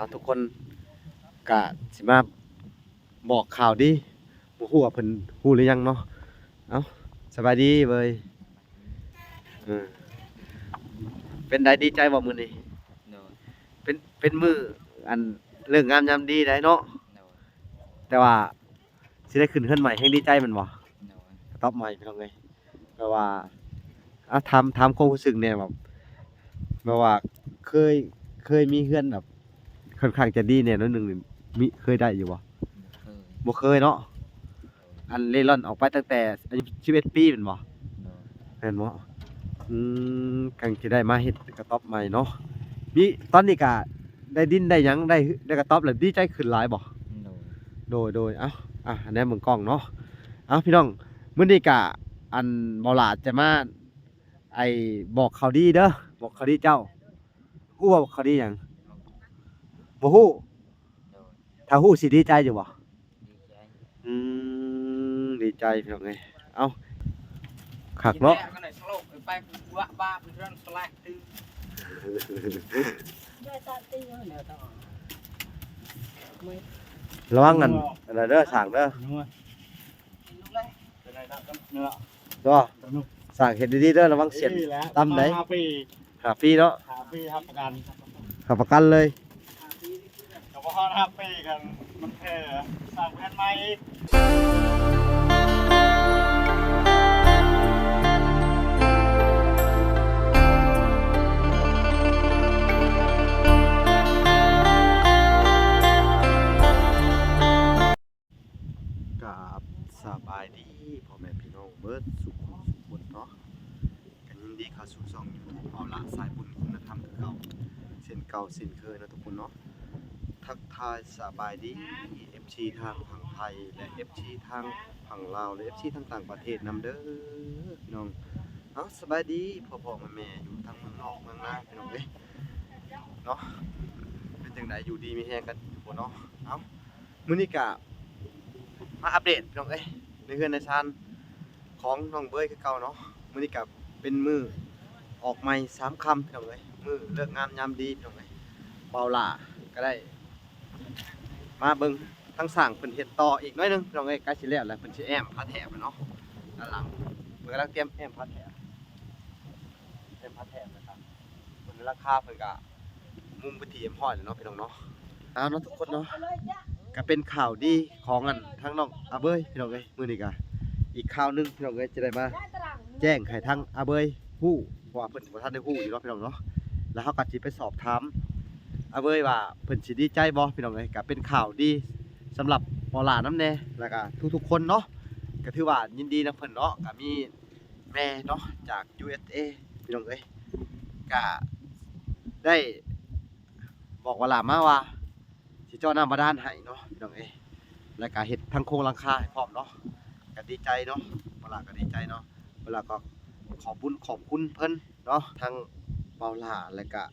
ເອົາ ທຸກຄົນກະຊິມາບອກຂ່າວດີ ບໍ່ຮູ້ວ່າເພິ່ນຮູ້ຫຼືຍັງເນາະ. ເອົາ ສະບາຍດີເວີຍ. ເອີ ເປັນໃດ ດີໃຈບໍ່ມື້ນີ້? ໂດຍ ເປັນ ເປັນມື້ອັນເລີກງາມຍາມດີໃດ໋ເນາະ. ໂດຍ ແຕ່ວ່າຊິໄດ້ຂຶ້ນເຮືອນໃໝ່ ແຮ່ງດີໃຈແມ່ນບໍ່? ໂດຍ ກະຕອບໃໝ່ ພີ່ນ້ອງເອີຍ. ແບບວ່າ ອາ ຖາມ ຖາມຄວາມຮູ້ສຶກແດ່ ແບບ ແບບວ່າເຄີຍ ເຄີຍມີເຮືອນແບບຄ່ອນຂ້າງຈະດີແດ່ໜ້ອຍໜຶ່ງນີ້ ມີ ເຄີຍໄດ້ຢູ່ບໍ່? ບໍ່ເຄີຍ ບໍ່ເຄີຍເນາະ. ອັນເລ່ລ່ອນອອກໄປຕັ້ງແຕ່ອາຍຸສິບເອັດປີແມ່ນບໍ່? ໂດຍ ແມ່ນບໍ່? ອືມ ກຳລັງຈະໄດ້ມາເຮັດກະຕ໊ອບໃໝ່ເນາະ. ມີ ຕອນນີ້ກະໄດ້ດິນໄດ້ຫຍັງ ໄດ້ ໄດ້ກະຕ໊ອບແລ້ວ ດີໃຈຂຶ້ນຫຼາຍບໍ່? ໂດຍ ໂດຍ ໂດຍ. ເອົ້າ ອ່ະ ແນມເບິ່ງກ້ອງເນາະ. ເອົ້າ ພີ່ນ້ອງ ມື້ນີ້ກະ ອັນ ບ່າວຫຼ້າຈະມາ ໄອ້ ບອກຂ່າວດີເດີ ບອກຂ່າວດີເຈົ້າ. ຮູ້ບໍ່ວ່າຂ່າວດີຫຍັງ? ບໍ່ຮູ້. ໂດຍ ຖ້າຮູ້ຊິດີໃຈຢູ່ບໍ່? ດີໃຈ. ອືມ ດີໃຈ ພີ່ນ້ອງເອີຍ. ເອົ້າ ຄັກເນາະ. ລະວັງອັນ ອັນນັ້ນເດີ ສ້າງເດີ. ເນາະ ສ້າງເຮັດດີໆເດີ ລະວັງສຽນຕ່ຳໃດ໋. ຫ້າປີເນາະ ຫ້າປີຮັບປະກັນ ຮັບປະກັນເລີຍ. ກະບໍ່ຮອດຫ້າປີກັນ ມັນແທ້ ສ້າງແຜ່ນໃໝ່ອີກ. ກາບສະບາຍດີພໍ່ແມ່ພີ່ນ້ອງເບິດສູ່ຄົນສູ່ຄົນເນາະ. ກະຍິນດີເຂົ້າສູ່ຊ່ອງຢູທູບ ເອົາລະ ສາຍບຸນຄຸນນະທຳຄືເກົ່າ ເຊັ່ນເກົ່າເຊັ່ນເຄີຍເນາະທຸກຄົນເນາະ. ທັກທາຍສະບາຍດີເອັຟຊີທາງຝັ່ງໄທ ແລະ ເອັຟຊີທາງຝັ່ງລາວ ແລະ ເອັຟຊີທາງຕ່າງປະເທດນຳເດີພີ່ນ້ອງ. ເອົາ ສະບາຍດີພໍ່ໆແມ່ໆຢູ່ທັງເມືອງນອກເມືອງນາພີ່ນ້ອງເອີຍເນາະ. ເປັນຈັ່ງໃດ ຢູ່ດີມີແຮງກັນຢູ່ບໍ່ເນາະ? ເອົາ ມື້ນີ້ກະມາອັບເດດພີ່ນ້ອງເອີຍ ໃນເຮືອນໃນຊານຂອງນ້ອງເບີຍຄືເກົ່າເນາະ. ມື້ນີ້ກະເປັນມື້ອອກໃໝ່ສາມຄ່ຳພີ່ນ້ອງເອີຍ ມື້ເລີກງາມຍາມດີພີ່ນ້ອງເອີຍ. ບ່າວຫຼ້າກະໄດ້ມາເບິ່ງທາງຊ່າງເພິ່ນເຮັດຕໍ່ອີກໜ້ອຍໜຶ່ງພີ່ນ້ອງເອີຍ. ໃກ້ຊິແລ້ວແລ້ວ ເພິ່ນຊິແອ້ມຝາແຖບແລ້ວເນາະ. ດ້ານຫຼັງເພິ່ນກຳລັງຕຽມແອ້ມຝາແຖບ ແອ້ມຝາແຖບແລ້ວກະ ເບິ່ງລາຄາເພິ່ນກະມຸງເປັນທີ່ຮຽບຮ້ອຍແລ້ວເນາະພີ່ນ້ອງເນາະ. ເອົາເນາະທຸກຄົນເນາະ ກະເປັນຂ່າວດີຂອງອັນທາງນ້ອງອາເບີຍພີ່ນ້ອງເອີຍ. ມື້ນີ້ກະອີກຂ່າວໜຶ່ງພີ່ນ້ອງເອີຍ ຈະໄດ້ມາແຈ້ງໃຫ້ທາງອາເບີຍຮູ້ ເພາະວ່າເພິ່ນບໍ່ທັນໄດ້ຮູ້ຢູ່ເນາະພີ່ນ້ອງເນາະ. ແລ້ວເຮົາກະຊິໄປສອບຖາມອາເບີຍວ່າເພິ່ນຊິດີໃຈບໍ່ພີ່ນ້ອງເອີຍ. ກະເປັນຂ່າວດີສຳລັບບ່າວຫຼ້ານຳແດ່ ແລ້ວກະທຸກໆຄົນເນາະ ກະຖືວ່າຍິນດີນຳເພິ່ນເນາະ. ກະມີ ແມ່ເນາະ ຈາກ ຢູເອສເອ ພີ່ນ້ອງເອີຍ ກະໄດ້ບອກວ່າ ຫຼ້າມາວ່າຊິເຈາະນ້ຳບາດານໃຫ້ເນາະພີ່ນ້ອງເອີຍ ແລ້ວກະເຮັດທັງໂຄງຫຼັງຄາໃຫ້ພ້ອມເນາະ. ກະດີໃຈເນາະ ບ່າວຫຼ້າກະດີໃຈເນາະ. ບ່າວຫຼ້າກະຂອບບຸນຂອບຄຸນເພິ່ນເນາະ ທັງບ່າວຫຼ້າ ແລ້ວກະ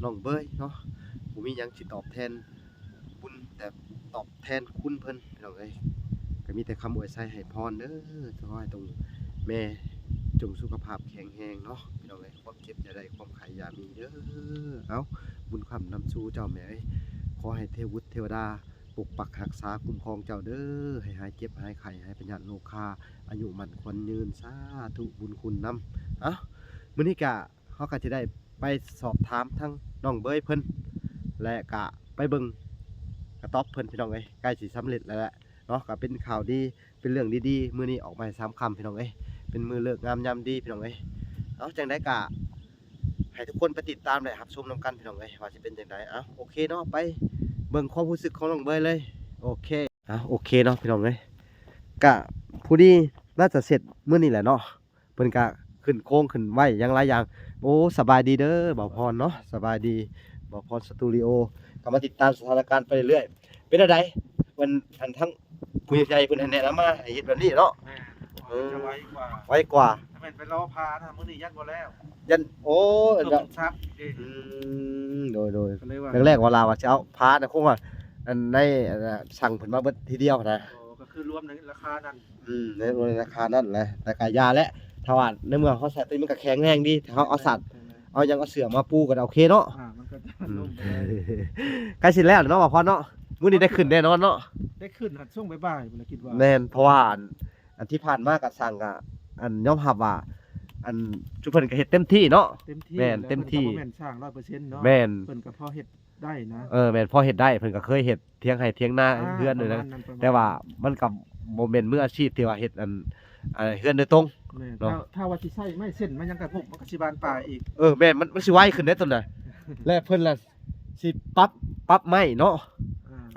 ນ້ອງເບີຍເນາະ. ບໍ່ມີຫຍັງຊິຕອບແທນ ບຸນແຕ່ຕອບແທນຄຸນເພິ່ນພີ່ນ້ອງເອີຍ. ກະມີແຕ່ຄຳອວຍໄຊໃຫ້ພອນເດີ ຂໍໃຫ້ຕົງແມ່ຈົ່ງສຸຂະພາບແຂງແຮງເນາະພີ່ນ້ອງເອີຍ. ຄວາມເຈັບຢ່າໄດ້ ຄວາມໄຂ້ຢ່າມີເດີ. ເອົ້າ ບຸນຄ້ຳນຳສູ່ເຈົ້າແມ່ເອີຍ. ຂໍໃຫ້ເທວະບຸດເທວະດາປົກປັກຮັກສາຄຸ້ມຄອງເຈົ້າເດີ ໃຫ້ຫາຍເຈັບຫາຍໄຂ້ ຫາຍພະຍາດໂລຄາ ອາຍຸໝັ້ນຂວັນຍືນ ສາທຸ ບຸນຄຸນນຳ. ເອົ້າ ມື້ນີ້ກະ ເຮົາກະຊິໄດ້ໄປສອບຖາມທາງນ້ອງເບີຍເພິ່ນ ແລະກະໄປເບິ່ງກະຕ໊ອບເພິ່ນພີ່ນ້ອງເອີຍ. ໃກ້ຊິສຳເລັດແລ້ວແຫຼະເນາະ ກະເປັນຂ່າວດີ ເປັນເລື່ອງດີໆ. ມື້ນີ້ອອກໃໝ່ສາມຄ່ຳພີ່ນ້ອງເອີຍ ເປັນມື້ເລີກງາມຍາມດີພີ່ນ້ອງເອີຍ. ເອົາ ຈັ່ງໃດກະໃຫ້ທຸກຄົນໄປຕິດຕາມ ແລະ ຮັບຊົມນຳກັນພີ່ນ້ອງເອີຍ ວ່າຊິເປັນຈັ່ງໃດ. ເອົາ ໂອເຄເນາະ ໄປເບິ່ງຄວາມຮູ້ສຶກຂອງນ້ອງເບີຍເລີຍ. ໂອເຄ ເອົາ ໂອເຄເນາະພີ່ນ້ອງເອີຍ ກະພໍດີໜ້າຈະເສັດມື້ນີ້ແຫຼະເນາະ. ເພິ່ນກະຂຶ້ນໂຄງຂຶ້ນໄວ້ຫຍັງຫຼາຍຢ່າງ. ໂອ້ ສະບາຍດີເດີບ່າວພອນເນາະ ສະບາຍດີບ່າວພອນສະຕູດິໂອ. ກະມາຕິດຕາມສະຖານະການໄປເລື້ອຍໆ. ເປັນແນວໃດ ເພິ່ນ ອັນ ທາງຜູ້ໃຫຍ່ເພິ່ນແນະນຳມາໃຫ້ເຮັດແບບນີ້ເນາະ. ແມ່ນ ເອີ ຈະໄວກວ່າ ໄວກວ່າ ຖ້າແມ່ນໄປລໍພານະ ມື້ນີ້ຢ້ານບໍ່ແລ້ວ ຢ້ານ ໂອ້ ເອີ ມັນຊັກເດ້. ອືມ ໂດຍໆ ກະເລີຍວ່າ ແລກໆວ່າລາວວ່າຊິເອົາພານະ ຄົງວ່າ ອັນໃນ ອັນ ສັ່ງເພິ່ນມາເບິດທີດຽວນະ. ໂອ້ ກະຄືລວມໃນລາຄານັ້ນ. ອືມ ໃນລາຄານັ້ນແຫຼະ ແຕ່ກະຢ່າແຫຼະ ຖ້າວ່າໃນເມື່ອເຮົາໃສ່ໂຕນີ້ ມັນກະແຂງແຮງດີ ຖ້າເຮົາເອົາສາດ ເອົາຫຍັງ ເອົາເສື່ອມາປູກໍໂອເຄເນາະ. ອ່າ ມັນກໍຈະ ອືມ ລົງໄປເລີຍ. ໃກ້ຊິແລ້ວເນາະ ບ່າວພອນເນາະ, ມື້ນີ້ໄດ້ຂຶ້ນແນ່ນອນເນາະ. ໄດ້ຂຶ້ນຫັ້ນຊ່ວງບ່າຍໆ ພຸ້ນລະ ຄິດວ່າ. ແມ່ນ ເພາະວ່າ ອັນ ອັນທີ່ຜ່ານມາກໍຊ່າງກໍ ອັນ ຍອມຮັບວ່າ ອັນ ຊຸມເພິ່ນກໍເຮັດເຕັມທີ່ເນາະ. ເຕັມທີ່. ແມ່ນ ແລ້ວເຕັມທີ່ ເພິ່ນກໍບໍ່ແມ່ນຊ່າງຮ້ອຍເປີເຊັນເນາະ. ແມ່ນ ເພິ່ນກໍພໍເຮັດໄດ້ນະ. ເອີ ແມ່ນ ພໍເຮັດໄດ້. ເພິ່ນກໍເຄີຍເຮັດ ຖຽງໄຮ່ຖຽງນາ ອ່າ ເຮືອນ ປະມານນັ້ນ ປະມານ ແຕ່ວ່າມັນກໍບໍ່ແມ່ນມືອາຊີບທີ່ວ່າເຮັດອັນ ອັນເຮືອນໂດຍຕົງ. ແມ່ນ ເນາະ. ຖ້າ ຖ້າວ່າຊິໃຊ້ໄມ້ເສັ້ນໄມ້ຫຍັງກໍ ພວກມັນກໍຊິບານປາຍອີກ. ເອີ ແມ່ນ ມັນ ມັນຊິໄວຂຶ້ນເດ້ຕົວນະ. ແລະເພິ່ນລະຊິປັບ ປັບໄມ້ເນາະ. ອ່າ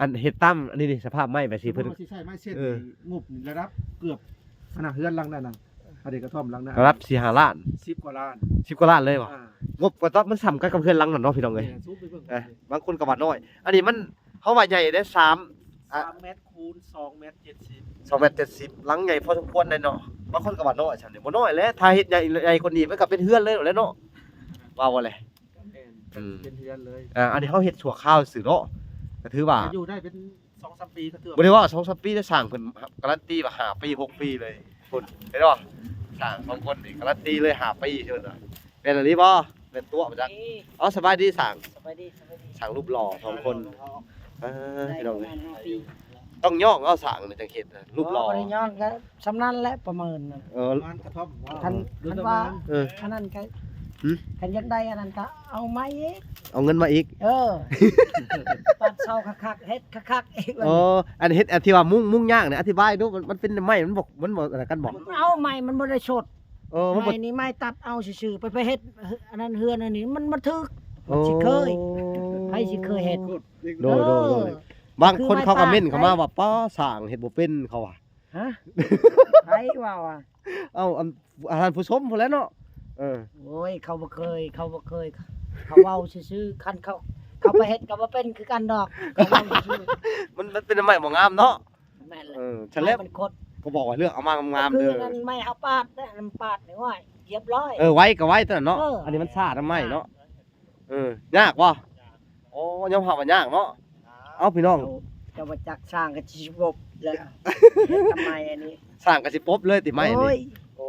ອັນເຮັດຕາມອັນນີ້ນີ້ ສະພາບໄມ້ແບບ ຊິ ເພິ່ນວ່າຊິໃຊ້ໄມ້ເສັ້ນ ເອີ ນີ້ ງົບນີ້ລະດັບເກືອບອັນນະ ເຮືອນຫຼັງນັ້ນນະ. ອັນນີ້ກະທ່ອມຫຼັງນະ ລະດັບສີ່ຫ້າລ້ານ ສິບກວ່າລ້ານ ສິບກວ່າລ້ານເລີຍບໍ່? ອ່າ ງົບກະຕ້ອງມັນສ່ຳກັນກັບເຮືອນຫຼັງນັ້ນເນາະ ພີ່ນ້ອງເອີຍ. ແມ່ນ ສູງໄປເບິ່ງ ເອີ ບາງຄົນກະວ່ານ້ອຍ ອັນນີ້ມັນ ເຮົາວ່າໃຫຍ່ເດ້ ສາມ ອ່າ ສາມແມັດຄູນສອງແມັດເຈັດສິບ ສອງແມັດເຈັດສິບ ຫຼັງໃຫຍ່ພໍສົມຄວນເດ້ເນາະ. ບາງຄົນກະວ່ານ້ອຍ ຊັ້ນນີ້ບໍ່ນ້ອຍແຫຼະ ຖ້າເຮັດໃຫຍ່ ໃຫຍ່ກວ່ານີ້ມັນກະເປັນເຮືອນເລີຍແຫຼະເນາະ ວ່າບໍ່ແຫຼະ. ແມ່ນ ອືມ ເປັນເຮືອນເລີຍ. ອ່າ ອັນນີ້ເຮົາເຮັດຊົ່ວຄາວຊື່ເນາະ ກະຖືວ່າ ກະຢູ່ໄດ້ເປັນ ສອງສາມປີກໍຖືວ່າ ບໍ່ໄດ້ວ່າສອງສາມປີເດ້ ຊ່າງເພິ່ນກາຣັນຕີວ່າຫ້າປີຫົກປີເລີຍພຸ້ນ ເຫັນບໍ່? ຊ່າງສອງຄົນນີ້ກາຣັນຕີເລີຍຫ້າປີເພິ່ນວ່າ. ແມ່ນອີ່ຫຼີບໍ່? ແມ່ນຕົວະບໍ່ຈັກ. ເອົາ ສະບາຍດີຊ່າງ. ສະບາຍດີ ສະບາຍດີ. ຊ່າງຮູບຫຼໍ່ສອງຄົນ. ເອີ ພີ່ນ້ອງເອີຍ ປະມານຫ້າປີ ຕ້ອງຍ້ອງເອົາຊ່າງນີ້ຈັ່ງເຮັດນະ ຮູບຫຼໍ່. ບໍ່ໄດ້ຍ້ອງ ກະສ່ຳນັ້ນແຫຼະ ປະເມີນນັ້ນ. ເອີ ປະມານກະທ່ອມ ຄັນ ເອີ ຄັນວ່າ ເອີ ອັນນັ້ນກະ ຫື ຄັນຢາກໄດ້ອັນນັ້ນກະ ເອົາມາອີກ ເອົາເງິນມາອີກ. ເອີ ປາດເຊົາຄັກໆ ເຮັດຄັກໆອີກ. ອໍ ອັນເຮັດ ອັນທີ່ວ່າມຸງ ມຸງຍາກນີ້ ອະທິບາຍດູ ມັນ ມັນເປັນໄມ້ ມັນບໍ່ ມັນບໍ່ອັນນັ້ນກັນບໍ່? ເອົາໄມ້ ມັນບໍ່ໄດ້ສົດ. ເອີ ມັນບໍ່ ໄມ້ນີ້ໄມ້ຕັດເອົາຊື່ໆ ໄປ ໄປເຮັດ ອັນນັ້ນເຮືອນອັນນີ້ ມັນບໍ່ຖືກ. ໂອ້ ມັນຊິເຄີຍ ໃຜຊິເຄີຍເຮັດ? ໂດຍ ໂດຍ ໂດຍ. ບາງຄົນເຂົາກະເມັ້ນເຂົ້າມາວ່າ ປ້າ ຊ່າງເຮັດບໍ່ເປັນ ເຂົາວ່າ. ຮະ? ໃຜເວົ້າອະ? ເອົ້າ ອັນ ທ່ານຜູ້ຊົມພຸ້ນແຫຼະເນາະ. ເອີ ໂອ້ຍ ເຂົາບໍ່ເຄີຍ ເຂົາບໍ່ເຄີຍ ເຂົາເວົ້າຊື່ໆ. ຄັນເຂົາ ເຂົາໄປເຮັດກໍບໍ່ເປັນຄືກັນດອກ ເຂົາເວົ້າຊື່ໆ. ມັນ ມັນເປັນໄມ້ບໍ່ງາມເນາະ. ແມ່ນແຫຼະ. ເອີ ຊັ້ນແຫຼະ ໄມ້ມັນຄົດ ກໍບອກວ່າເລືອກເອົາມາງາມໆເດີ. ຄືນັ້ນໄມ້ເຮົາປາດເດ້ ມັນປາດນີ້ ໂອ້ຍ ຮຽບຮ້ອຍ. ເອີ ໄວກໍໄວຕົວນັ້ນເນາະ. ເອີ ອັນນີ້ມັນຊ້ານຳໄມ້ເນາະ. ເອີ ຍາກບໍ່? ໂອ້ ຍອມຮັບວ່າຍາກເນາະ. ເອົ້າ ພີ່ນ້ອງ ເຈົ້າ ເຈົ້າບໍ່ຈັກ ຊ່າງກໍຊິປົບແລ້ວ ເຮັດທຳໄມອັນນີ້ ຊ່າງກໍຊິປົບເລີຍຕິໄມ້ນີ້. ໂອ້ຍ ໂອ້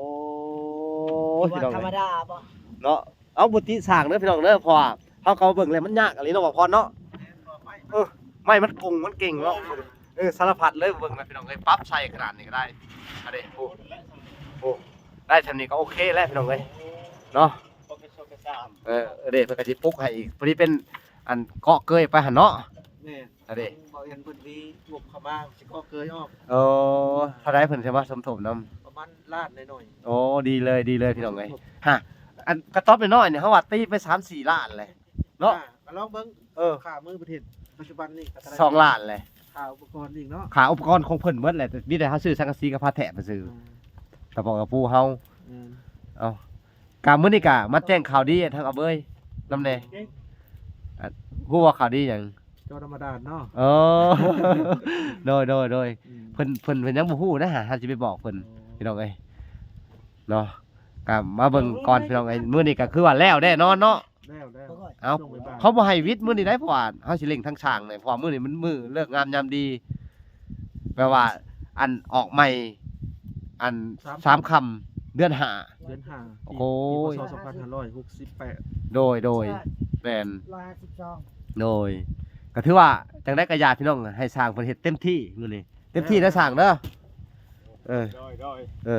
ວ່າ ພີ່ນ້ອງ ທຳມະດາບໍ່ເນາະ? ເອົາ ບໍ່ຕິຊ່າງເດີພີ່ນ້ອງເດີ ເພາະວ່າເຮົາກໍເບິ່ງແລ້ວມັນຍາກອີ່ຫຼີເນາະ ບ່າວພອນເນາະ. ເອີ ໄມ້ມັນກົງມັນເກັ່ງເນາະ. ເອີ ສາລະພັດເລີຍ ເບິ່ງນະພີ່ນ້ອງເອີຍ ປັບໃສ່ຂະໜາດນີ້ກໍໄດ້. ອັນນີ້ ໂອ້ ໂອ້ ໄດ້ສ່ຳນີ້ກໍໂອເຄແລ້ວພີ່ນ້ອງເອີຍເນາະ. ເອີ ເດ້ ເພິ່ນກໍຊິປຸກໃຫ້ອີກ ພໍດີເປັນອັນເກາະເກີຍໄປຫັ້ນເນາະ. ແມ່ນ ອັນນີ້ ບໍ່ແມ່ນເພິ່ນມີງົບເຂົ້າມາ ຊິເກາະເກີຍອອກ. ໂອ້ ເທົ່າໃດເພິ່ນຊິມາສົມທົບນຳ? ປະມານລ້ານໜ້ອຍໆ. ໂອ້ ດີເລີຍ ດີເລີຍພີ່ນ້ອງເອີຍ. ຮະ ອັນກະຕ໊ອບນ້ອຍໆນີ້ ເຮົາວ່າຕີໄປສາມສີ່ລ້ານແຫຼະເນາະ. ອ່າ ກໍລອງເບິ່ງ. ເອີ ຄ່າມືປະເທດປັດຈຸບັນນີ້ກໍເທົ່າໃດ? ສອງລ້ານແຫຼະ. ຄ່າອຸປະກອນອີກເນາະ. ຄ່າອຸປະກອນຂອງເພິ່ນເບິດແຫຼະ ມີແຕ່ເຮົາຊື້ສັງກະສີກັບຜ້າແທະໄປຊື້. ອ່າ ຕະປອກຕະປູເຮົາ. ແມ່ນ. ເອົ້າ ກະມື້ນີ້ກະມາແຈ້ງຂ່າວດີທາງອາເບີຍນຳແດ່. ຮູ້ວ່າຂ່າວດີຫຍັງ? ເຈົ້າທຳມະດາເນາະ. ເອີ ໂດຍ ໂດຍ ໂດຍ. ອືມ ເພິ່ນ ເພິ່ນ ເພິ່ນຍັງບໍ່ຮູ້ນະ ຫາ ຫາຊິໄປບອກເພິ່ນ. ອໍ ພີ່ນ້ອງເອີຍເນາະ ກະມາເບິ່ງກ່ອນພີ່ນ້ອງເອີຍ. ມື້ນີ້ກະຄືວ່າແລ້ວແນ່ນອນເນາະ. ແລ້ວ ແລ້ວ. ເອົາ ເຂົາບໍ່ໃຫ້ວິດມື້ນີ້ໄດ໋ ເພາະວ່າເຮົາຊິເລັ່ງທັງຊ່າງເລີຍ ເພາະວ່າມື້ນີ້ມັນມື້ເລີກງາມຍາມດີ ແບບວ່າ ອັນອອກໃໝ່ ອັນ ສາມ ສາມຄ່ຳ ເດືອນຫ້າ ເດືອນຫ້າ. ໂອ້ຍ ປີ ພ.ສ. ສອງພັນຫ້າຮ້ອຍຫົກສິບແປດ. ໂດຍ ໂດຍ. ແມ່ນ ຮ້ອຍຫ້າສິບສອງ. ໂດຍ ກໍຖືວ່າຈັ່ງໃດກໍຢ່າ ພີ່ນ້ອງ ໃຫ້ຊ່າງເພິ່ນເຮັດເຕັມທີ່ມື້ນີ້ ເຕັມທີ່ເດີຊ່າງເດີ. ເອີ ໂດຍ ໂດຍ. ເອີ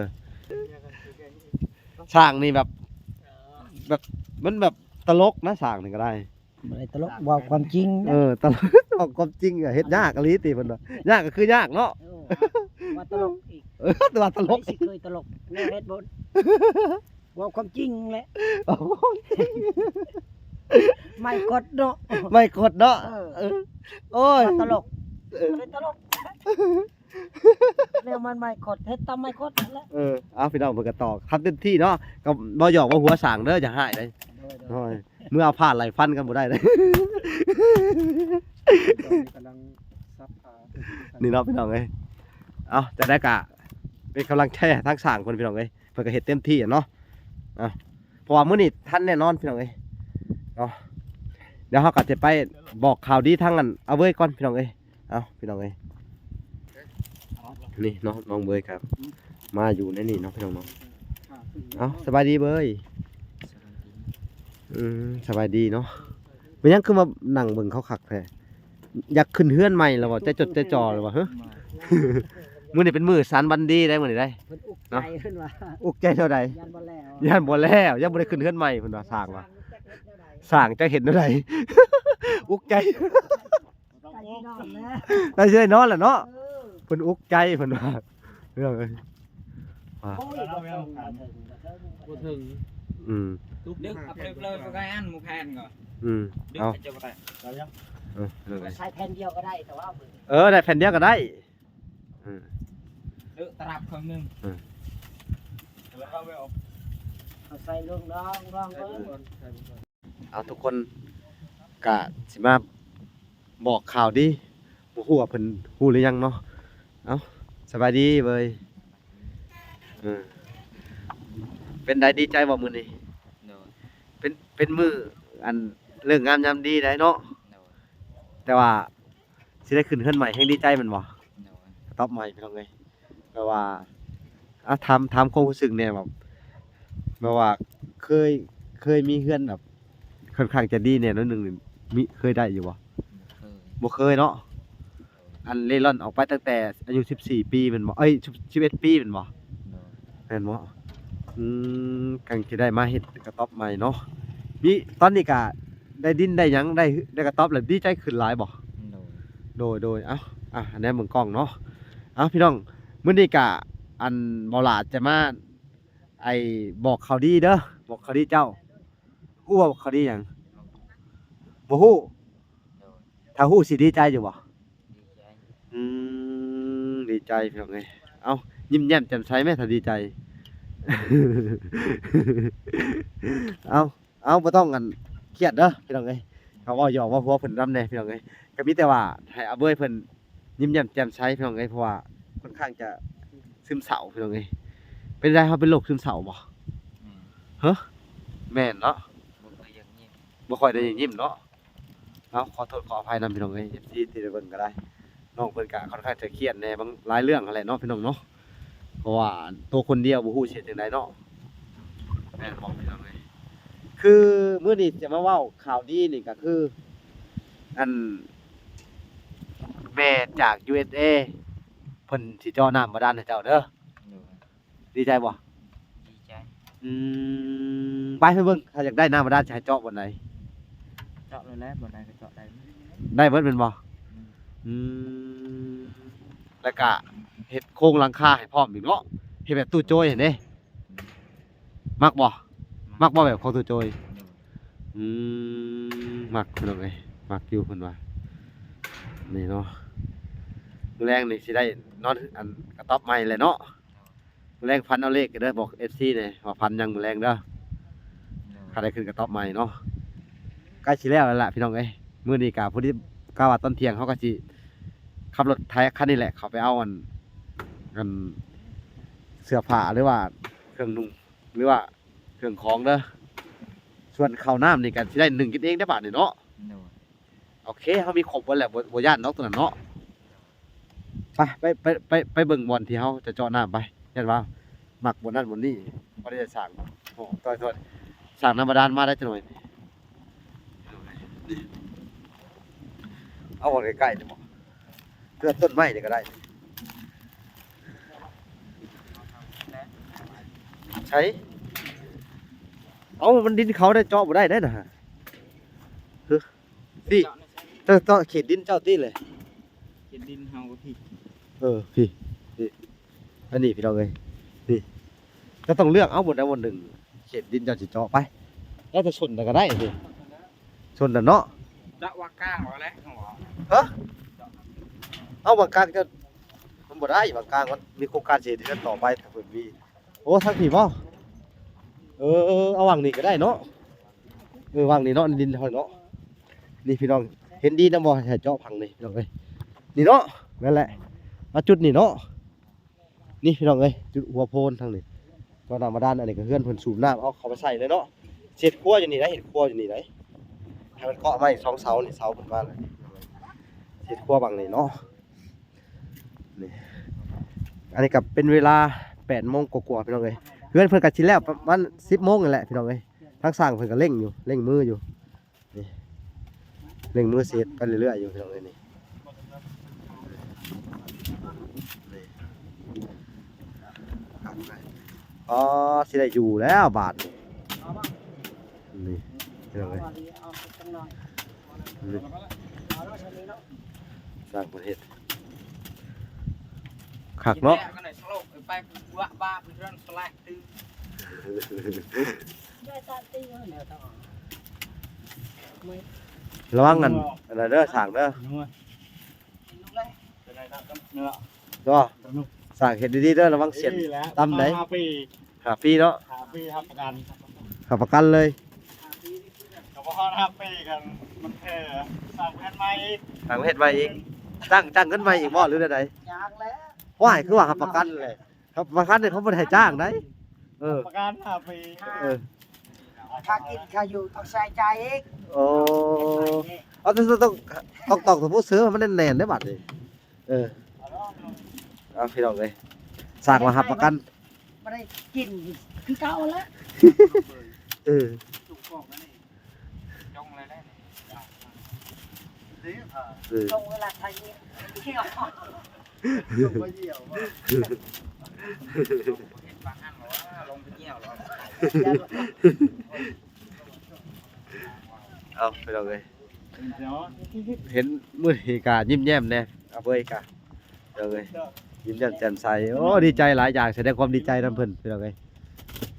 ຊ່າງນີ້ແບບ ແບບ ມັນແບບຕະຫຼົກນະ ຊ່າງນີ້ກໍໄດ້. ບໍ່ໄດ້ຕະຫຼົກ ເວົ້າຄວາມຈິງ. ເອີ ຕະຫຼົກ ເວົ້າຄວາມຈິງ ເຮັດຍາກອີ່ຫຼີຕິເພິ່ນວ່າ. ຍາກກໍຄືຍາກເນາະ. ເອີ ວ່າຕະຫຼົກອີກ. ເອີ ແຕ່ວ່າຕະຫຼົກ ໃຜຊິເຄີຍຕະຫຼົກ ແນວເຮັດບໍ່ ເວົ້າຄວາມຈິງແຫຼະ. ໄມ້ກົດເນາະ ໄມ້ກົດເນາະ. ເອີ ເອີ ໂອ້ຍ ວ່າຕະຫຼົກ. ເອີ ບໍ່ໄດ້ຕະຫຼົກ ແນວມັນໄມ້ກົດ ເຮັດຕາມໄມ້ກົດນັ້ນແຫຼະ. ເອີ ເອົາ ພີ່ນ້ອງເພິ່ນກໍຕໍ່ຄັນເຕັມທີ່ເນາະ ກໍບໍ່ຢອກບໍ່ຫົວຊ່າງເດີ ຢ່າຮ້າຍເດີ. ໂດຍ ໂດຍ. ໂອ້ຍ ເມື່ອເອົາຜ້າໄຫຼຟັນກັນບໍ່ໄດ້ເດ້. ຕອນນີ້ກຳລັງຊັບຜ້າ ນີ້ເນາະ ພີ່ນ້ອງເອີຍ. ເອົາ ຈັ່ງໃດກະເປັນກຳລັງໃຈໃຫ້ທາງຊ່າງເພິ່ນ ພີ່ນ້ອງເອີຍ ເພິ່ນກໍເຮັດເຕັມທີ່ເນາະ. ເອົາ ເພາະວ່າມື້ນີ້ທັນແນ່ນອນ ພີ່ນ້ອງເອີຍເນາະ. ດຽວເຮົາກໍຈະໄປບອກຂ່າວດີທາງອັນອາເວີຍກ່ອນ ພີ່ນ້ອງເອີຍ. ເອົາ ພີ່ນ້ອງເອີຍ ນີ້ເນາະ ນ້ອງເວີຍກໍມາຢູ່ໃນນີ້ເນາະ ພີ່ນ້ອງເນາະ. ເອົາ ສະບາຍດີເວີຍ. ສະບາຍດີ. ອືມ ສະບາຍດີເນາະ. ເປັນຫຍັງຄືມານັ່ງເບິ່ງເຂົາຄັກແທ້? ຢາກຂຶ້ນເຮືອນໃໝ່ແລ້ວບໍ່? ໃຈຈົດໃຈຈ່ອແລ້ວບໍ່? ຮະ ມື້ນີ້ເປັນມື້ສັນວັນດີໄດ໋ ມື້ນີ້ໄດ໋. ເພິ່ນອຸກໃຈ ເນາະ ເພິ່ນວ່າ ອຸກໃຈແນວໃດ? ຢ້ານບໍ່ແລ້ວ ຢ້ານບໍ່ແລ້ວ ຢ້ານບໍ່ໄດ້ຂຶ້ນເຮືອນໃຫມ່ ເພິ່ນວ່າ. ສ້າງວ່າ ສ້າງຈັກເຮັດແນວໃດ? ອຸກໃຈ ໃກ້ຊິນອນແລ້ວ ໃກ້ຊິໄດ້ນອນແລ້ວເນາະ. ເອີ ເພິ່ນອຸກໃຈ ເພິ່ນວ່າ ພີ່ນ້ອງເອີຍ. ໂອ້ຍ ບໍ່ເຖິງ ບໍ່ເຖິງ ບໍ່ເຖິງ ບໍ່ເຖິງ. ອືມ ຕຸກດຶກ ອາ ເລີຍ ບໍ່ໄດ້ອັນໝູ່ແຜ່ນກໍ ອືມ ດຶກ ເອົາ ເຂົາເຈົ້າບໍ່ໄດ້ ເອີ ເລີຍ ໃສ່ແຜ່ນດຽວກໍໄດ້ ແຕ່ວ່າ ເອີ ໄດ້ແຜ່ນດຽວກໍໄດ້. ເອີ ເລີກຕະລັບເຄິ່ງໜຶ່ງ ເອີ ເອົາໃສ່ລົງ ລອງ ລອງເບິ່ງ. ເອົາ ທຸກຄົນກະຊິມາບອກຂ່າວດີ ບໍ່ຮູ້ວ່າເພິ່ນຮູ້ຫຼືຍັງເນາະ. ເອົາ ສະບາຍດີເວີຍ. ເອີ ເປັນໃດ ດີໃຈບໍ່ມື້ນີ້? ໂດຍ ເປັນ ເປັນມື້ອັນເລີກງາມຍາມດີໄດ໋ເນາະ. ໂດຍ ແຕ່ວ່າຊິໄດ້ຂຶ້ນເຮືອນໃໝ່ ແຮງດີໃຈແມ່ນບໍ່? ໂດຍ ກະຕອບໃໝ່ ພີ່ນ້ອງເອີຍ. ແບບວ່າ ອາ ຖາມ ຖາມຄວາມຮູ້ສຶກແດ່ ແບບ ແບບວ່າເຄີຍ ເຄີຍມີເຮືອນແບບຄ່ອນຂ້າງຈະດີແດ່ໜ້ອຍໜຶ່ງນີ້ ມີ ເຄີຍໄດ້ຢູ່ບໍ່? ບໍ່ເຄີຍ ບໍ່ເຄີຍເນາະ. ອັນເລ່ລ່ອນອອກໄປຕັ້ງແຕ່ອາຍຸສິບສີ່ປີແມ່ນບໍ່? ເອີຍ ສິບ ສິບເອັດປີແມ່ນບໍ່? ໂດຍ ແມ່ນບໍ່? ອືມ ກຳລັງຊິໄດ້ມາເຮັດກະຕອບໃໝ່ເນາະ. ມີ ຕອນນີ້ກະໄດ້ດິນໄດ້ຫຍັງ ໄດ້ ໄດ້ກະຕອບແລ້ວ ດີໃຈຂຶ້ນຫຼາຍບໍ່? ໂດຍ ໂດຍ ໂດຍ. ເອົ້າ ອ່ະ ແນມເບິ່ງກ້ອງເນາະ. ເອົ້າ ພີ່ນ້ອງ ມື້ນີ້ກະ ອັນ ເບົາຫຼ້າຈະມາ ໄອ້ ບອກຂ່າວດີເດີ ບອກຂ່າວດີເຈົ້າ. ຮູ້ບໍ່ວ່າຂ່າວດີຫຍັງ? ບໍ່ຮູ້. ໂດຍ ຖ້າຮູ້ຊິດີໃຈຢູ່ບໍ່? ດີໃຈ. ອືມ ດີໃຈ ພີ່ນ້ອງເອີຍ. ເອົ້າ ຍິ້ມແຍ້ມແຈ່ມໃສແມ້ ຖ້າດີໃຈ. ເອົ້າ ເອົາ ບໍ່ຕ້ອງ ອັນ ຄຽດເດີ ພີ່ນ້ອງເອີຍ. ເຮົາເວົ້າຫຍອກເວົ້າຫົວເພິ່ນນຳແດ່ ພີ່ນ້ອງເອີຍ. ກໍມີແຕ່ວ່າໃຫ້ອາເບີຍເພິ່ນ ຍິ້ມແຍ້ມແຈ່ມໃສ ພີ່ນ້ອງເອີຍ ເພາະວ່າຄ່ອນຂ້າງຈະຊຶມເສົ້າ ພີ່ນ້ອງເອີຍ. ເປັນໃດ ເຮົາເປັນໂລກຊຶມເສົ້າບໍ່? ແມ່ນ. ຮະ ແມ່ນເນາະ. ບໍ່ຄ່ອຍຢາກຍິ້ມ ບໍ່ຄ່ອຍໄດ້ຍິ້ມເນາະ. ເອົາ ຂໍໂທດຂໍອະໄພນຳ ພີ່ນ້ອງເອີຍ ເອັຟຊີ ທີ່ໄດ້ເບິ່ງກໍໄດ້. ນ້ອງເພິ່ນກໍຄ່ອນຂ້າງຈະຄຽດແດ່ບາງ ຫຼາຍເລື່ອງຫັ້ນແຫຼະເນາະ ພີ່ນ້ອງເນາະ. ເພາະວ່າໂຕຄົນດຽວບໍ່ຮູ້ຊິເຮັດຈັ່ງໃດເນາະ. ແມ່ນບໍ່ ພີ່ນ້ອງເອີຍ? ຄືມື້ນີ້ຈະມາເວົ້າຂ່າວດີນີ້ກໍຄື ອັນ ແມ່ຈາກ ຢູເອັສເອ ເພິ່ນຊິເຈາະນ້ຳບາດານໃຫ້ເຈົ້າເດີ. ໂດຍ ດີໃຈບໍ່? ດີໃຈ. ອືມ ໄປ ໄປເບິ່ງ ຖ້າຢາກໄດ້ນ້ຳບາດານ ຊິໃຫ້ເຈາະບ່ອນໃດ? ເຈາະໂລດແຫຼະ ບ່ອນໃດກໍເຈາະໄດ້. ໄດ້ເບິດແມ່ນບໍ່? ອືມ ອືມ ແລ້ວກະເຮັດໂຄງຫຼັງຄາໃຫ້ພ້ອມອີກເນາະ ເຮັດແບບຕູ້ໂຈຍຫັ້ນເດ້. ອືມ ມັກບໍ່? ມັກ ມັກບໍ່ແບບຂອງຕູ້ໂຈຍ? ໂດຍ ອືມ ມັກ ພີ່ນ້ອງເອີຍ ມັກຢູ່ ເພິ່ນວ່າ. ນີ້ເນາະ ມື້ແລງນີ້ຊິໄດ້ນອນ ອັນ ກະຕ໊ອບໃໝ່ແຫຼະເນາະ. ມື້ແລງຝັນເອົາເລກເດີ ບອກເອັຟຊີແດ່ວ່າຝັນຫຍັງມື້ແລງເດີ. ໂດຍ ຖ້າໄດ້ຂຶ້ນກະຕ໊ອບໃໝ່ເນາະ. ໃກ້ຊິແລ້ວແລ້ວລະ ພີ່ນ້ອງເອີຍ. ມື້ນີ້ກະພໍດີ ກະວ່າຕອນທ່ຽງເຮົາກະຊິຂັບລົດໄຖຄັນນີ້ແຫຼະ ເຂົ້າໄປເອົາ ອັນ ອັນ ເສື້ອຜ້າ ຫຼືວ່າເຄື່ອງນຸ່ງ ຫຼືວ່າເຄື່ອງຂອງເດີ. ສ່ວນເຂົ້ານ້ຳນີ້ກະຊິໄດ້ໜຶ້ງກິນເອງເດ້ບາດນີ້ເນາະ. ໂດຍ ໂອເຄ ເຮົາມີຄົບເບິດແລ້ວ ບໍ່ ບໍ່ຢ້ານດອກໂຕນັ້ນເນາະ. ໄປ ໄປ ໄປ ໄປ ໄປເບິ່ງບ່ອນທີ່ເຮົາຈະເຈາະນ້ຳໄປ. ຢ້ານວ່າມັກບ່ອນນັ້ນບ່ອນນີ້ ບໍ່ໄດ້ສ້າງ. ໂອ້ ໂທດ ໂທດ ສ້າງນ້ຳບາດານມາໄດ້ຈັກໜ່ອຍ. ເອົາໄວ້ໃກ້ໆ ນີ້ບໍ? ເພື່ອຕົ້ນໄມ້ນີ້ກໍໄດ້. ໃສ? ເອົາ ມັນດິນເຂົາໄດ້ ເຈາະບໍ່ໄດ້ເດ້ນະ. ຮະ? ພີ້ ເຈົ້າ ເຈາະເຂດດິນເຈົ້າຕິເລີຍ. ເຂດດິນເຮົາກໍພີ້. ເອີ ພີ້ ພີ້ ອັນນີ້ພີ່ນ້ອງເອີຍ ນີ້ ເຈົ້າຕ້ອງເລືອກເອົາບ່ອນໃດບ່ອນໜຶ່ງ ເຂດດິນເຈົ້າຊິເຈາະໄປ. ແລ້ວແຕ່ຊົນນັ້ນກໍໄດ້ ຊົນນັ້ນເນາະ. ເຈາະຫວ່າງກາງເອົາແຫຼະ. ຮະ? ເອົາຫວ່າງກາງເຈົ້າ ມັນບໍ່ໄດ້ ຫວ່າງກາງມັນມີໂຄງການຊິເຮັດເຮືອນຕໍ່ໄປ ຖ້າເພິ່ນມີ. ໂອ້ ທາງພີ້ບໍ? ເອີ ເອົາຫວ່າງນີ້ກໍໄດ້ເນາະ. ເອີ ຫວ່າງນີ້ເນາະ ດິນເຮົາເນາະ. ນີ້ພີ່ນ້ອງ ເຫັນດີນຳບໍ່ ໃຫ້ເຈາະຝັ່ງນີ້ພີ່ນ້ອງເອີຍ. ນີ້ເນາະ ແມ່ນແຫຼະ ມາຈຸດນີ້ເນາະ. ນີ້ພີ່ນ້ອງເອີຍ ຈຸດຫົວໂພນທາງນີ້ ເຈາະນ້ຳບາດານ. ອັນນີ້ກໍເຮືອນເພິ່ນ ສູບນ້ຳເອົາເຂົ້າໄປໃສ່ເລີຍເນາະ. ຊິເຮັດຄົວຢູ່ນີ້ໄດ໋ ເຮັດຄົວຢູ່ນີ້ໄດ໋. ໃຫ້ມັນເກາະໄມ້ສອງເສົານີ້ ເສົາເພິ່ນມາເລີຍ. ຊິເຮັດຄົວບັ້ງນີ້ເນາະ. ນີ້ ອັນນີ້ກໍເປັນເວລາແປດໂມງກວ່າໆ ພີ່ນ້ອງເອີຍ. ເຮືອນເພິ່ນກໍຊິແລ້ວປະມານສິບໂມງນີ້ແຫຼະ ພີ່ນ້ອງເອີຍ. ທາງຊ່າງເພິ່ນກໍເລັ່ງຢູ່ ເລັ່ງມືຢູ່ ນີ້ ເລັ່ງມືເຮັດໄປເລື້ອຍໆຢູ່ ພີ່ນ້ອງເອີຍ ນີ້ ນີ້ ອໍ ຊິໄດ້ຢູ່ແລ້ວບາດນີ້ ນີ້ ພີ່ນ້ອງເອີຍ ນີ້ ສ້າງປະເທດ ຄັກເນາະ ລະວັງອັນ ອັນນັ້ນເດີ ສ້າງເດີ ເນາະ ສ້າງເຮັດດີໆເດີ ລະວັງສຽນ ນີ້ແຫຼະ ຕ່ຳໃດ ຫ້າປີ ຫ້າປີເນາະ ຫ້າປີຮັບປະກັນ ຮັບປະກັນເລີຍ ກໍບໍ່ຮອດຫ້າປີກັນ ມັນແຄ່ສ້າງເຮືອນໃໝ່ອີກ ສ້າງເຮືອນໃໝ່ອີກ ຈ້າງ ຈ້າງເງິນໃໝ່ອີກບໍ່ ຫຼືແນວໃດ ຈ້າງແລ້ວ ວ້າຍ ຄືວ່າຮັບປະກັນແຫຼະ ຮັບປະກັນນີ້ເຂົາບໍ່ໄດ້ໃຫ້ຈ້າງໃດ ເອີ ປະກັນຫ້າປີ ເອີ ຄ່າກິນຄ່າຢູ່ຕ້ອງໃຊ້ຈ່າຍອີກ ໂອ້ ເອົາ ຕ້ອງ ຕ້ອງ ຕ້ອງຕອກຕະປູເສີມໃຫ້ມັນແໜ້ນໆເດ້ບັດນີ້ ເອີ ເອົາ ພີ່ນ້ອງເອີຍ ສ້າງວ່າຮັບປະກັນ ບໍ່ໄດ້ກິນຄືເກົ່າແລ້ວ ເອີ ເອີ ລົງເວລາໄທ ເອີ ເຮັດປານນັ້ນບໍ່ວ່າ ລົງໄປຍ່ຽວແລ້ວ ເອົາ ພີ່ນ້ອງເອີຍ ເຫັນມື້ນີ້ກະຍິ້ມແຍ້ມແດ່ ອາເບີຍກະ ພີ່ນ້ອງເອີຍ ຍິ້ມແຍ້ມແຈ່ມໃສ ໂອ້ ດີໃຈຫຼາຍ ຢາກສະແດງຄວາມດີໃຈນຳເພິ່ນ ພີ່ນ້ອງເອີຍ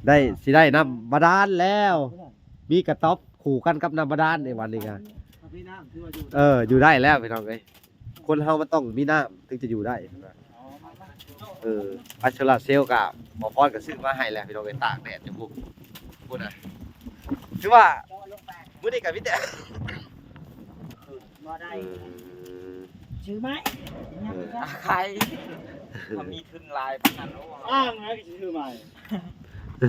ໄດ້ ຊິໄດ້ນ້ຳບາດານແລ້ວ ມີກະຕ໊ອບຄູ່ກັນກັບນ້ຳບາດານໃນວັນນີ້ກະ ເອີ ຢູ່ໄດ້ແລ້ວ ພີ່ນ້ອງເອີຍ ຄົນເຮົາມັນຕ້ອງມີນ້ຳເຖິງຈະຢູ່ໄດ້ ເອີ ໄຟໂຊລາເຊວກະໝໍພອນກະຊື້ມາໃຫ້ແລ້ວ ພີ່ນ້ອງເອີຍ ຕາກແດດຢູ່ພຸ້ນ ພຸ້ນນະ ຖືວ່າມື້ນີ້ກະມີແຕ່ ບໍ່ໄດ້ ເອີ ຊື້ໃໝ່ ເອີ ຂາຍ ເຂົາມີທຶນຫຼາຍປານນັ້ນ ອ້າງນະ ຊື້ໃໝ່ ເອີ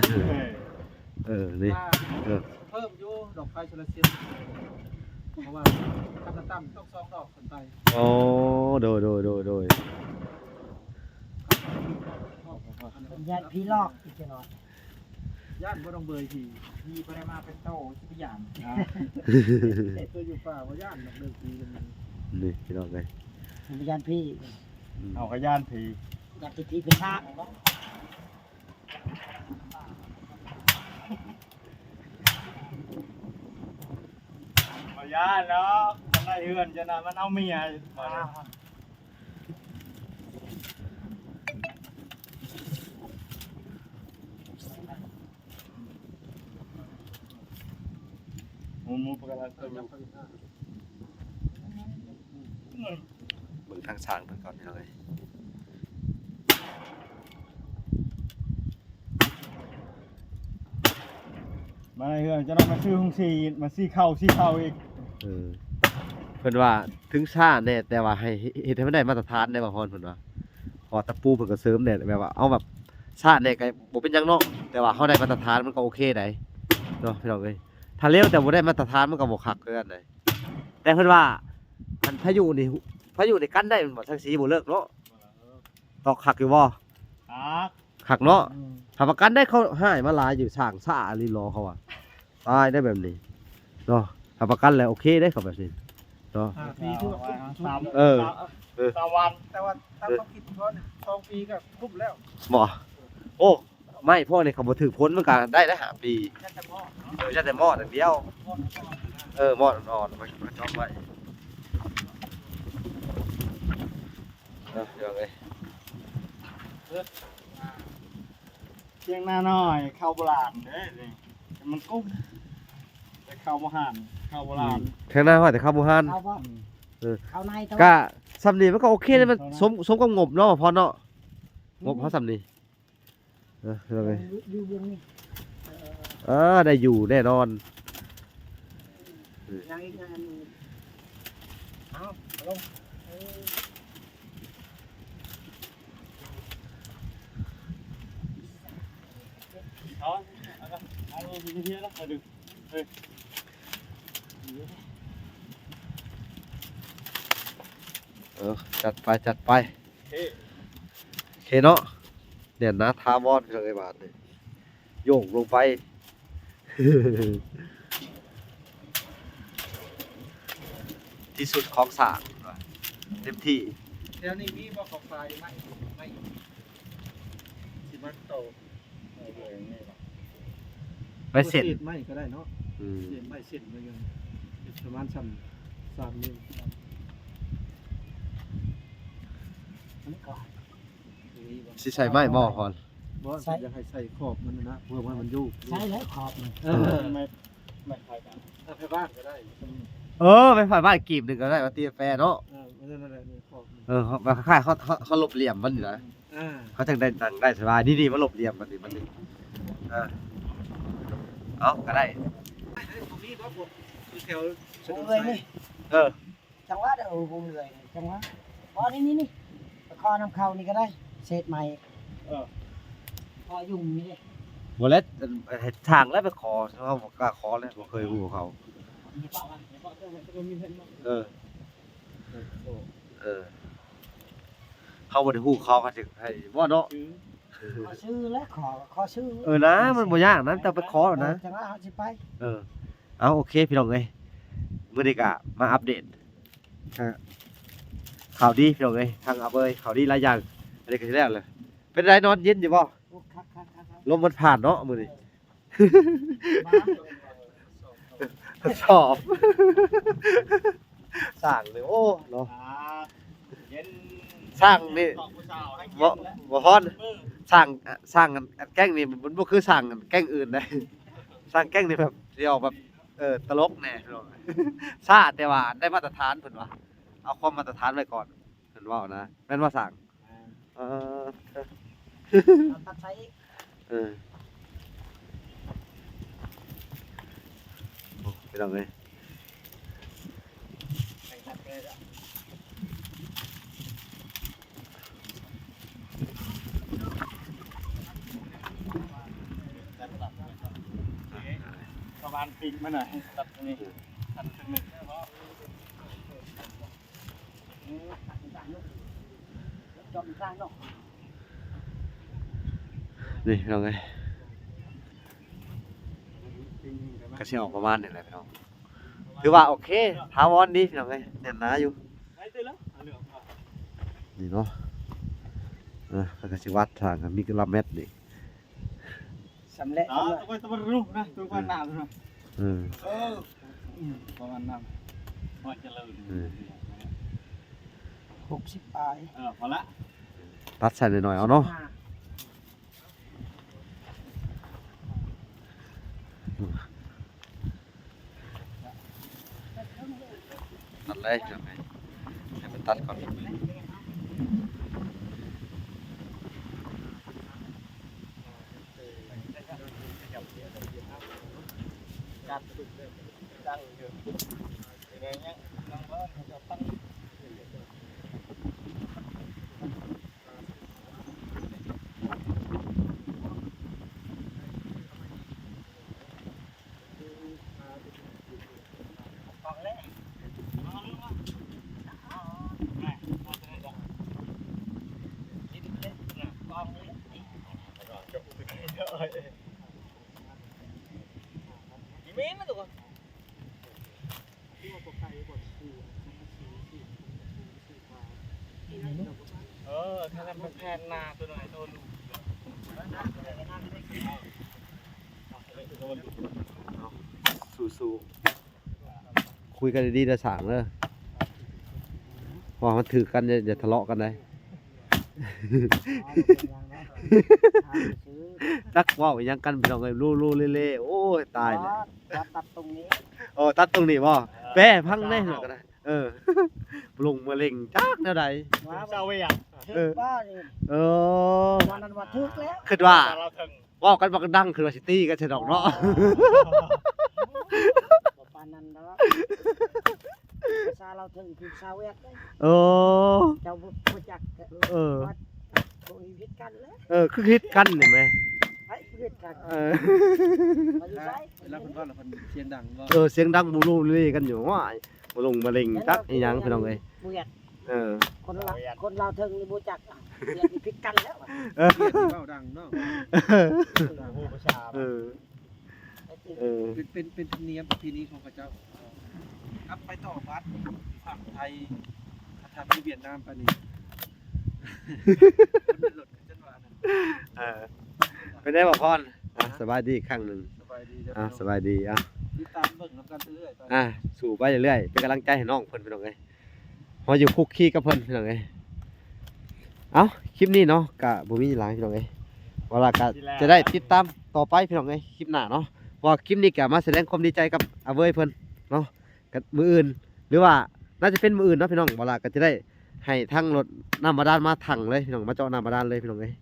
ເອີ ນີ້ ເອີ ເພີ່ມຢູ່ດອກໄຟໂຊລາເຊວ ເພາະວ່າຂັ້ນຕ່ຳຕ້ອງສອງດອກຂຶ້ນໄປ ອໍ ໂດຍ ໂດຍ ໂດຍ ໂດຍ ຢ້ານຜີຫຼອກອີກຈັກໜ້ອຍ ຢ້ານບໍ່ຕ້ອງເບີຍຜີ ຜີບໍ່ໄດ້ມາເປັນໂຕ ຊິໄປຢ້ານ ອ່າ ຕົວຢູ່ປ່າບໍ່ຢ້ານດອກເລື່ອງຜີກັນ ນີ້ ພີ່ນ້ອງເອີຍ ບໍ່ຢ້ານຜີ ອືມ ເຮົາກໍຢ້ານຜີ ຢ້ານແຕ່ຜີເປັນພະ ບໍ່ຢ້ານດອກ ມັນໄດ້ເຮືອນຈັ່ງນັ້ນ ມັນເອົາເມຍ ໝູ່ ໝູ່ປະກາດ ເບິ່ງທາງຊ່າງເພິ່ນກ່ອນ ພີ່ນ້ອງເອີຍ ມາໃນເຮືອນເຈົ້ານ້ອຍ ມາຊື້ຮຸງສີ ມາຊື້ເຂົ້າ ຊື້ເຂົ້າອີກ ເອີ ເພິ່ນວ່າເຖິງຊ້າແດ່ ແຕ່ວ່າໃຫ້ເຮັດໃຫ້ມັນໄດ້ມາດຕະຖານແດ່ ບ່າວພອນ ເພິ່ນວ່າ ເພາະວ່າຕະປູເພິ່ນກໍເສີມແດ່ ແບບວ່າເອົາແບບຊ້າແດ່ກໍບໍ່ເປັນຫຍັງເນາະ ແຕ່ວ່າເຮົາໄດ້ມາດຕະຖານມັນກໍໂອເຄໄດ໋ ເນາະ ພີ່ນ້ອງເອີຍ ຖ້າເລວແຕ່ບໍ່ໄດ້ມາດຕະຖານມັນກໍບໍ່ຄັກຄືກັນໃດ ແຕ່ເພິ່ນວ່າ ອັນພາຍຸນີ້ ພາຍຸນີ້ກັນໄດ້ແມ່ນບໍ່? ສັງກະສີບໍ່ເລີກເນາະ ຕອກຄັກຢູ່ບໍ່? ຄັກ ຄັກເນາະ ອືມ ຮັບປະກັນໄດ້ ເຂົາຮ້າຍມາຫຼາຍຢູ່ ສ້າງຊ້າອີ່ຫຼີຫຼໍ ເຂົາວ່າ ຕາຍໄດ້ແບບນີ້ເນາະ ຮັບປະກັນແລ້ວໂອເຄເດ້ ເຂົາແບບນີ້ເນາະ ຫ້າປີຖືວ່າຄຸ້ມ ເອີ ເອີ ສາມວັນ ແຕ່ວ່າຕາມຄວາມຄິດຂອງເຂົານີ້ ສອງປີກໍຄຸ້ມແລ້ວ ບໍ່ ໂອ້ ໄມ້ພວກນີ້ເຂົາບໍ່ຖືກຝົນມັນກໍໄດ້ແລ້ວ ຫ້າປີ ເອີ ຢ້ານແຕ່ມອດຢ່າງດຽວ ເອີ ມອດອ່ອນໆ ມາ ມາຈອກໄວ້ ເນາະ ພີ່ນ້ອງເອີຍ ທຽງນານ້ອຍ ເຂົ້າໂບລານເດ້ນີ້ ມັນກຸ້ມ ແຕ່ເຂົ້າບໍ່ຫານ ເຂົ້າໂບລານ ອືມ ທຽງນານ້ອຍແຕ່ເຂົ້າບໍ່ຫານ ເຂົ້າບໍ່ ອືມ ເອີ ເຂົ້າໃນ ກະສ່ຳນີ້ມັນກໍໂອເຄເດ້ ມັນ ອືມ ສົມ ສົມກັບງົບເນາະ ພອນເນາະ ງົບເຮົາສ່ຳນີ້ ເອີ ເອີ ຢູ່ເບື້ອງນີ້ ເອີ ເອີ ໄດ້ຢູ່ແນ່ນອນ ຍັງອີກງານໜຶ່ງ ເອົາ ລົງ ເອີ ເອົາ ເອົາ ເອົາ ເອົາ ເອົາ ເອົາ ເອົາ ເອີ ຈັດໄປ ຈັດໄປ ເອີ ໂອເຄເນາະ ແໜ້ນໜາຖາວອນ ພີ່ນ້ອງເອີຍ ບາດນີ້ ໂຍກລົງໄປ ທີ່ສຸດຂອງສ້າງ ເຕັມທີ່. ແຖວນີ້ມີບໍ່ຂອງຂາຍໄມ້ ໄມ້ຊິມາໂຕ ໄມ້ເສັ້ນ ເສດໄມ້ກໍໄດ້ເນາະ. ອືມ ເສດໄມ້ເສັ້ນມັນຍັງປະມານຊ່ຳສາມນິ້ວ. ອັນນີ້ກໍ ຊິໃສ່ໄມ້ບໍ່ພອນ? ບໍ່ ໃສ່ ຢາກໃຫ້ໃສ່ຂອບມັນນະ ເພື່ອວ່າມັນຢູ່ ໃສ່ແລ້ວຂອບມັນ. ເອີ ໄມ້ ໄມ້ໄຜ່ບ້ານ ເອີ ໄມ້ໄຜ່ບ້ານກີບໜຶ່ງກໍໄດ້ ວ່າຕີແຟເນາະ. ເອີ ນັ້ນແຫຼະ ຂອບມັນ ເອີ ແບບຄ້າຍໆ ເຂົາ ເຂົາ ເຂົາລົບຫຼ່ຽມມັນນີ້ນະ. ອ່າ ເຂົາຈັ່ງໄດ້ນັ່ງໄດ້ສະບາຍ. ນີ້ໆ ມາລົບຫຼ່ຽມມັນນີ້ ມັນນີ້ ເອີ ເອົາກໍໄດ້. ເອີ ຈັງຫວະເດີ ຫົວເມື່ອຍ ຈັງຫວະ ພໍນີ້ ນີ້ ໄປຂໍນຳເຂົານີ້ກໍໄດ້ ເສດໄມ້. ເອີ ພໍຍຸງນີ້ເດ້ ບໍ່ແລ້ວ ເຮັດທາງແລ້ວໄປຂໍ ເຮົາບໍ່ກ້າຂໍແລ້ວ ບໍ່ເຄີຍຮູ້ເຂົາ. ເອີ ເອີ ເຮົາບໍ່ໄດ້ຮູ້ເຂົາ ເຂົາຊິໃຫ້ບໍ່ເນາະ. ຂໍຊື່ແຫຼະ ຂໍ ຂໍຊື່. ເອີນະ ມັນບໍ່ຍາກນະ ເຈົ້າໄປຂໍນະ ເອີ ຈັ່ງຫວະເຮົາຊິໄປ. ເອີ ເອົາ ໂອເຄ ພີ່ນ້ອງເອີຍ ມື້ນີ້ກະມາອັບເດດ ອ່າ ຂ່າວດີພີ່ນ້ອງເອີຍ ທາງອາເບີຍ ຂ່າວດີຫຼາຍຢ່າງ. ອັນນີ້ກໍຊິແລ້ວແຫຼະ ເປັນໃດນອນເຢັນຢູ່ບໍ່? ໂອ້ ຄັກໆໆໆ ລົມມັນຜ່ານເນາະມື້ນີ້. ທົດສອບ ສ້າງນີ້ ໂອ້ ເນາະ ອ່າ ເຢັນ ສ້າງນີ້ ຂອງຜູ້ສາວໃຫ້ ບໍ່ ເຢັນແຫຼະ ບໍ່ຮອນ ເອີ ສ້າງ ສ້າງອັນແກ້ງນີ້ ມັນບໍ່ຄືສ້າງອັນແກ້ງອື່ນໃດ. ສ້າງແກ້ງນີ້ແບບຊິອອກແບບ ເອີ ຕະຫຼົກແດ່ ຊ້າ ແຕ່ວ່າໄດ້ມາດຕະຖານເພິ່ນວ່າ ເອົາຄວາມມາດຕະຖານໄວ້ກ່ອນ ເພິ່ນເວົ້ານະ ແມ່ນບໍ່ຊ່າງ? ແມ່ນ ເອີ ເອົາຕັດໃສ່ອີກ ເອີ ໂອ້ ພີ່ນ້ອງເອີຍ ປະມານປີກມັນນະ ຕັດນີ້ ຕັດເຄິ່ງໜຶ່ງ. ນີ້ພີ່ນ້ອງເອີຍ ກໍຊິອອກປະມານນີ້ແຫຼະພີ່ນ້ອງ ຖືວ່າໂອເຄ ຖາວອນດີພີ່ນ້ອງເອີຍ ແໜ້ນໜາຢູ່. ນີ້ເນາະ ເອີ ເພິ່ນກໍຊິວັດທາງ ມີກະລະແມັດນີ້ ສຳເລັດ ເອີ ສຳເລັດ ເອີ ປະມານນັ້ນ ຮອດຈະເລີນ ເອີ ຫົກສິບປາຍ ເອີ ພໍລະ ຕັດໃສ່ໜ້ອຍໆ ເອົາເນາະ ສິບຫ້າ ຕັດເລີຍ ໃຫ້ມັນຕັດກ່ອນ. ເອີ ຖ້ານັ້ນມັນແຜ່ນໜ້າຕົວໜ້ອຍໂຕລູກ ສູ້ໆ ຄຸຍກັນດີໆ ເດີຊ່າງເດີ ເວົ້າໃຫ້ມັນຖືກກັນ ຢ່າ ຢ່າທະເລາະກັນໃດ. ຈັກເວົ້າອີ່ຫຍັງກັນພີ່ນ້ອງເອີຍ ລູໆເລໆ ໂອ້ຍ ຕາຍແລ້ວ. ຕັດ ຕັດຕົງນີ້ ໂອ້ ຕັດຕົງນີ້ບໍ່? ເອີ ແປພັງແດ່ກໍໄດ້ ເອີ ລົງມະເລັງຈັກແນວໃດ ເຊົາໄວ້ຫຍັງ ເອີ ເອີ ວ່ານັ້ນວ່າຖືກແລ້ວ ຄິດວ່າ ເວົ້າກັນບັກດັງ ຄືວ່າຊິຕີກັນຊະດອກເນາະ ບໍ່ປານນັ້ນດອກ ພາສາລາວເຖິງຄືພາສາຫວຽດເດ້. ໂອ້ ເຈົ້າບໍ່ ບໍ່ຈັກ ເອີ ວ່າບໍ່ມີຜິດກັນແຫຼະ ເອີ ຄືຜິດກັນນີ້ແມ ໃຜຜິດກັນ ເອີ ວ່າຢູ່ໃສ ເວລາເພິ່ນເວົ້າແລ້ວເພິ່ນສຽງດັງບໍ່ ເອີ ສຽງດັງບູລູລີກັນຢູ່ ວ້າຍ ມະລົງມະເລັງຈັກອີ່ຫຍັງພີ່ນ້ອງເອີຍ ຫວຽດ ເອີ ຄົນລາວ ຫວຽດ ຄົນລາວເຖິງນີ້ບໍ່ຈັກ ຫວຽດນີ້ຜິດກັນແລ້ວ ເອີ ຫວຽດນີ້ເວົ້າດັງເນາະ ເອີ ຮູ້ພາສາ ເອີ ໄປຊິ ເອີ ເປັນ ເປັນ ເປັນທຳນຽມປະເພນີຂອງເຂົາເຈົ້າ ກັບໄປຕໍ່ບັດຝັ່ງໄທ ຖ້າໄປຫວຽດນາມປານນີ້ ເອີ ເປັນໄດບໍ່ພອນ? ອ່ະ ສະບາຍດີອີກຄັ້ງໜຶ່ງ ສະບາຍດີເດີ ອ່ະ ພີ່ນ້ອງ ສະບາຍດີ ອ່ະ ຕິດຕາມເບິ່ງນຳກັນເລື້ອຍໆ ອ່ະ ສູ້ໄປເລື້ອຍໆ ເປັນກຳລັງໃຈໃຫ້ນ້ອງເພິ່ນ ພີ່ນ້ອງເອີຍ ເຮົາຢູ່ຄຸກຄີກັບເພິ່ນ ພີ່ນ້ອງເອີຍ. ເອົ້າ ຄລິບນີ້ເນາະ ກະບໍ່ມີຫຍັງຫຼາຍ ພີ່ນ້ອງເອີຍ ວ່າລະກະຈະໄດ້ຕິດຕາມຕໍ່ໄປ ພີ່ນ້ອງເອີຍ ຄລິບໜ້າເນາະ ເພາະວ່າຄລິບນີ້ກະມາສະແດງຄວາມດີໃຈກັບອາເວີຍເພິ່ນເນາະ ກະມື້ອື່ນ ຫຼືວ່າໜ້າຈະເປັນມື້ອື່ນເນາະ ພີ່ນ້ອງ ວ່າລະກະຈະໄດ້ໃຫ້ທັງລົດນ້ຳບາດານມາຖັງເລີຍ ພີ່ນ້ອງ ມາເຈາະນ້ຳບາດານເລີຍ ພີ່ນ້ອງເອີຍ.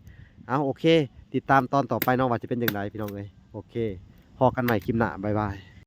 ເອົາ ໂອເຄ ຕິດຕາມຕອນຕໍ່ໄປເນາະ ວ່າຈະເປັນຈັ່ງໃດ ພີ່ນ້ອງເອີຍ. ໂອເຄ ພໍ້ກັນໃໝ່ຄລິບໜ້າ ບາຍບາຍ.